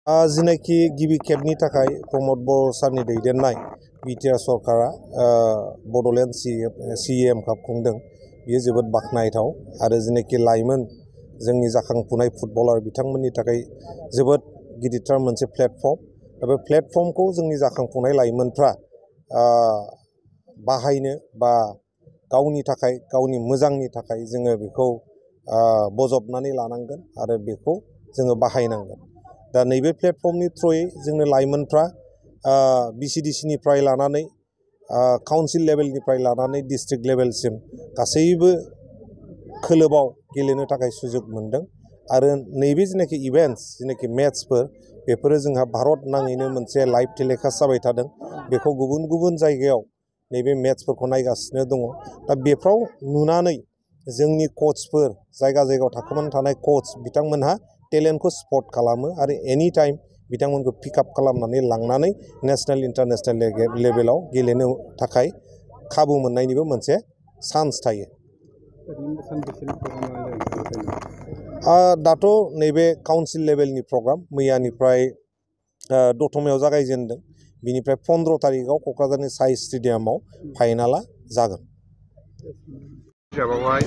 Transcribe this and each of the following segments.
जिनाखि गिबि खेबनि थाखाय प्रमद बर' सारनि दैदेननाय बिटिआर सरकारा बड'लेण्ड CEM काप खुंदों बेयो जोबोद बाख्नायथाव आरो जिनाखि लाइमोन जोंनि जाखांफुनाय फुटबलार बिथांमोननि थाखाय जोबोद गिदिरथार मोनसे प्लेटफर्म दा बे प्लेटफर्मखौ जोंनि जाखांफुनाय लाइमोनफ्रा बाहायनो बा गावनि थाखाय गावनि मोजांनि थाखाय जोङो बेखौ बजबनानै लानांगोन आरो बेखौ जोङो बाहायनांगोन दा नैबे प्लेटफर्मनि थ्रुयै जोंनो लाइमोनफ्रा BCDC निफ्राय लानानै काउन्सिल लेभेलनिफ्राय लानानै डिस्ट्रिक्ट लेभेलसिम गासैबो खोलोबाव गेलेनो थाखाय सुजुग मोनदों आरो नैबे जिनाखि इभेन्ट्स जिनाखि मेट्सफोर बेफोरो जोंहा भारत नाङैनो मोनसे लाइभ टेलिकास्ट जाबाय थादों बेखौ गुबुन गुबुन जायगायाव नैबे मेट्सफोरखौ नायगासिनो दङ दा बेफ्राव नुनानै जोंनि कचफोर जायगा जायगायाव थाखोमानानै थानाय कच बिथांमोनहा टेलेन्टखौ स्पट खालामो आरो एनि टाइम बिथांमोनखौ पिकआप खालामनानै लांनानै नेशनेल इन्टारनेशनेल लेभेलाव गेलेनो थाखाय खाबु मोननायनिबो मोनसे चान्स थायो। दाथ' नैबे काउन्सिल लेभेलनि प्रग्राम मैयानिफ्राय दतमायाव जागायजेनदों बिनिफ्राय 15 तारिखआव क'क्राझारनि साइ स्टेडियामाव फाइनाला जागोन। बिजाबावहाय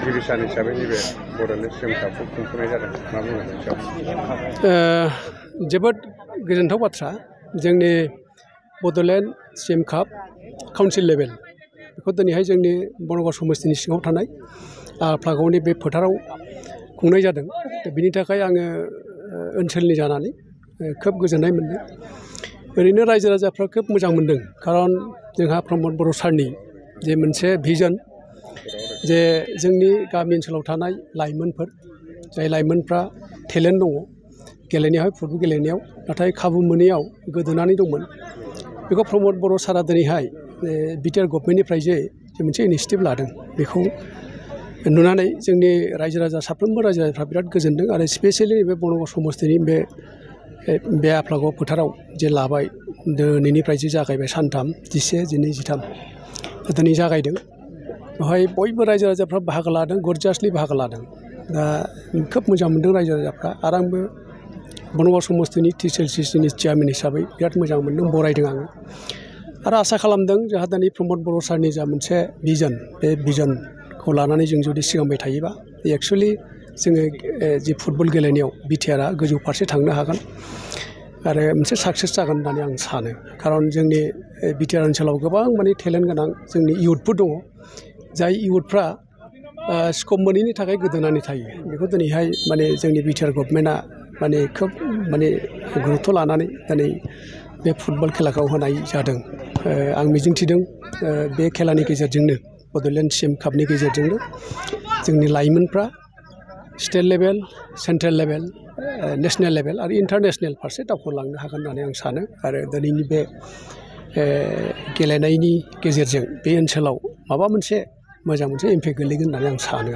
गिबि सान हिसाबै नैबे बड'लेण्ड CEM कापखौ खुंफुंनाय जादों मा बुंनो जोबोद गोजोनथाव बाथ्रा जोंनि बड'लेण्ड CEM काप काउन्सिल लेभेल बेखौ दिनैहाय जोंनि बरनगाव समस्तिनि सिङाव थानाय आफ्लागावनि बे फोथाराव खुंनाय जादों बिनि थाखाय आङो ओनसोलनि जानानै खोब गोजोननाय मोनदों ओरैनो रायजो राजाफ्रा खोब मोजां मोनदों खारन जोंहा प्रमद बर' सारनि जे मोनसे भिजन जे जोंनि गामि ओनसोलाव थानाय लाइमोनफोर जाय लाइमोनफ्रा टेलेन्ट दङ गेलेनायावहाय फुटबल गेलेनायाव नाथाय खाबु मोनैयाव गोदोनानै दंमोन बेखौ प्रमद बर' सारा दिनैहाय बिटिआर गभर्नमेन्टनिफ्राय जे मोनसे इनिसिएटिभ लादों बेखौ नुनानै जोंनि रायजो राजा साफ्रोमबो रायजो राजाफ्रा बिराद गोजोनदों आरो स्पेसियेलि बे बरनगाव समस्तिनि बे आफ्लागाव फोथाराव जे लाबाय दिनैनिफ्राय जे जागायबाय सानथाम 11, 12, 13 दिनै जागायदों बेवहाय बयबो रायजो राजाफ्रा बाहागो लादों गरजासलि बाहागो लादों दा खोब मोजां मोनदों रायजो राजाफ्रा आरो आंबो बरनगाव समस्तिनि TCLCCनि चेयारमेन हिसाबै बिराद मोजां मोनदों बरायदों आङो आरो आसा खालामदों जोंहा दिनै प्रमद बर' सारनि जा मोनसे भिजन बे भिजनखौ लानानै जों जुदि सिगांबाय थायोबा एक्सुवेलि जोङो जि फुटबल गेलेनायाव बिटिआरआ गोजौ फारसे थांनो हागोन आरो मोनसे साक्सेस जागोन होननानै आं सानो खारन जोंनि बिटिआर ओनसोलाव गोबां माने टेलेन्ट गोनां जोंनि इयुथफोर दङ जाय इयुथफ्रा स्कप मोनैनि थाखाय गोदोनानै थायो बेखौ दिनैहाय माने जोंनि बिटिआर गभर्नमेन्टआ माने खोब माने गुरुत्थ' लानानै दिनै बे फुटबल खेलाखौ होनाय जादों आं मिजिंथिदों बे खेलानि गेजेरजोंनो बड'लेण्ड CEM कापनि गेजेरजोंनो जोंनि लाइमोनफ्रा state level central level national level आरो इन्टारनेशनेल फारसे दावखोलांनो हागोन होननानै आं सानो आरो दिनैनि बे गेलेनायनि गेजेरजों बे ओनसोलाव माबा मोनसे मोजां मोनसे इम्पेक्ट गोलैगोन होननानै आं सानो